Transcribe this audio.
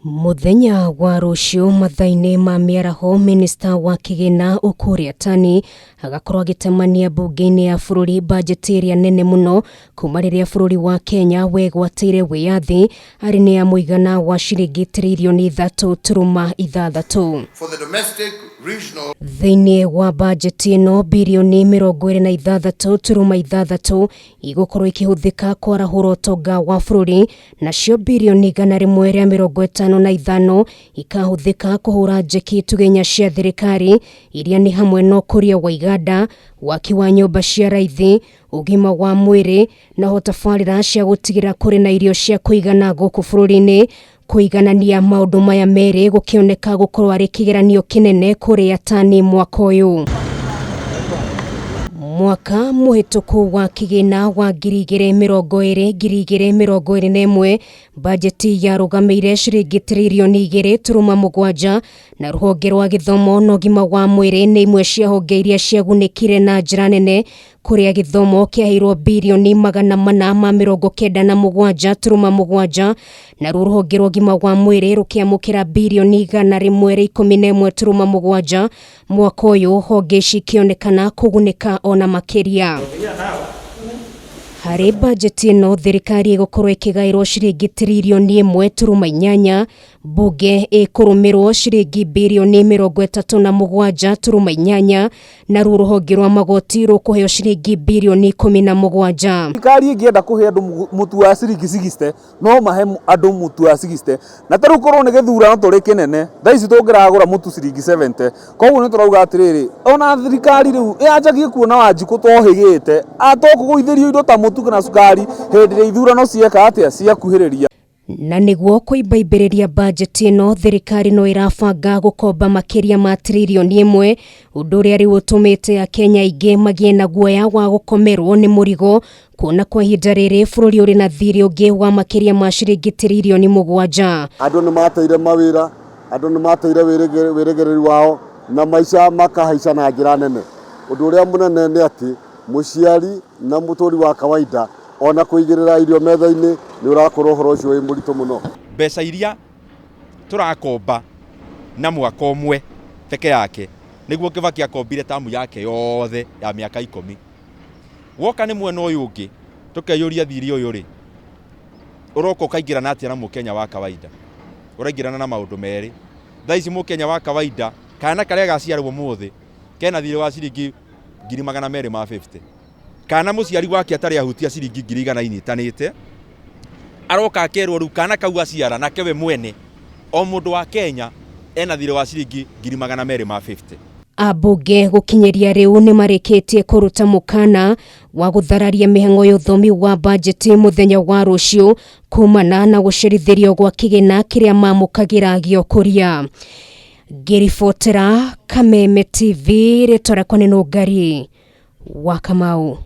Mũthenya wa rũciũ mathaa-inĩ ma mĩaraho, minista wa kĩgĩna Ukur Yatani agakorwo agĩtemania mbunge-inĩ ya bũrũri bajeti ĩrĩa nene mũno kuma rĩrĩa bũrũri wa Kenya wegwatĩire wĩyathi, arĩ nĩ ya mũigana wa ciringi tiririoni 3.6. Thĩinĩ wa bajeti ĩno, birioni 26.6 igũkorwo ikĩhũthĩka kwarahũra ũtonga wa bũrũri, nacio birioni 155 ikahũthĩka kũhũra njeki tugenya cia thirikari iria nĩ hamwe na ũkũria wa iganda, waki wa nyũmba cia raithi, ũgima wa mwĩrĩ na ho tabarĩra cia gũtigĩra kũrĩ na irio cia kũigana gũkũ bũrũri-inĩ. Kũiganania maũndũ maya merĩ gũkĩoneka gũkorwo arĩ kĩgeranio kĩnene kũrĩ Yatani mwaka ũyũ. Mwaka mũhĩtũku wa kĩgĩna wa 2020 2021, bajeti yarũgamĩire ciringi tiririoni 2.7, na rũhonge rwa gĩthomo na ũgima wa mwĩrĩ nĩ imwe cia honge iria ciagunĩkire na njĩra nene, kũrĩa gĩthomo kĩaheirwo birioni 497.7, naruo rũhonge rwa ũgima wa mwĩrĩ rũkĩamũkĩra birioni 111.7. Mwaka ũyũ honge ici ikĩonekana kũgunĩka ona makĩria. Harĩ bajeti ĩno, thirikari ĩgũkorwo ĩkĩgaĩrwo ciringi tiririoni 1.8, mbunge ĩkũrũmĩrwo ciringi birioni 37.8, naruo rũhonge rwa magoti rũkũheo ciringi birioni 17. Thirikari ĩngĩenda kũhe andũ mũtu wa ciringi 60, no mahe andũ mũtu wa 60. Na ta rĩu korwo nĩ gĩthurano tũrĩ kĩnene, thaa ici tũngĩragũra mũtu ciringi 70. Koguo nĩ tũrauga atĩrĩrĩ, ona thirikari rĩu yanjagie kuona Wanjikũ tohĩgĩte, atokũgũithĩrio indo ta mũtu kana cukari hĩndĩ ĩrĩa ithurano cieka atĩa, ciakuhĩrĩria. Na nĩguo kũimbaimbĩrĩria bajeti ĩno, thirikari no ĩrabanga gũkomba makĩria ma tiririoni 1, ũndũ ũrĩa rĩu ũtũmĩte Akenya aingĩ magĩe na guoya wa gũkomerwo nĩ mũrigo, kuona kwa ihinda rĩrĩ bũrũri ũrĩ na thirĩ ũngĩ wa makĩria ma ciringi tiririoni 7. Andũ nĩ mateire mawĩra, andũ nĩ mateire wĩrĩgĩrĩri wao, na maica makahaica na njĩra nene. Ũndũ ũrĩa mũnene nĩ atĩ mũciari na mũtũri wa kawaida ona kũigĩrĩra irio metha-inĩ nĩ ũrakorwo ũhoro ũcio wĩ mũritũ mũno. Mbeca iria tũrakomba na mwaka ũmwe peke yake nĩguo Kibaki akombire tamu yake yothe ya mĩaka 10. Woka nĩ mwena ũyũ ũngĩ tũkeyũria thirĩ ũyũ rĩ, ũroka ũkaingĩrana atĩa na mũkenya wa kawaida? Ũraingĩrana na maũndũ merĩ. Thaa ici mũkenya wa kawaida, kana karĩa gaciarwo ũmũthĩ kena thirĩ wa ciringi 250,000, kana mũciari wake atarĩ ahutia ciringi 100,000 inyitanĩte, aroka akerwo rĩu kana kau aciara nake we mwene o mũndũ wa Kenya ena thirĩ wa ciringi 250,000. Ambunge gũkinyĩria rĩu nĩ marĩkĩtie kũruta mũkana wa gũthararia mĩhang'o ya ũthomi wa bajeti mũthenya wa rũciũ kumana na gũcerithĩrio gwa kĩgĩna kĩrĩa mamũkagĩra gĩa ũkũria. Ngĩribotera Kameme TV, rĩtwa rĩakwa nĩ Nũngari wa Kamau.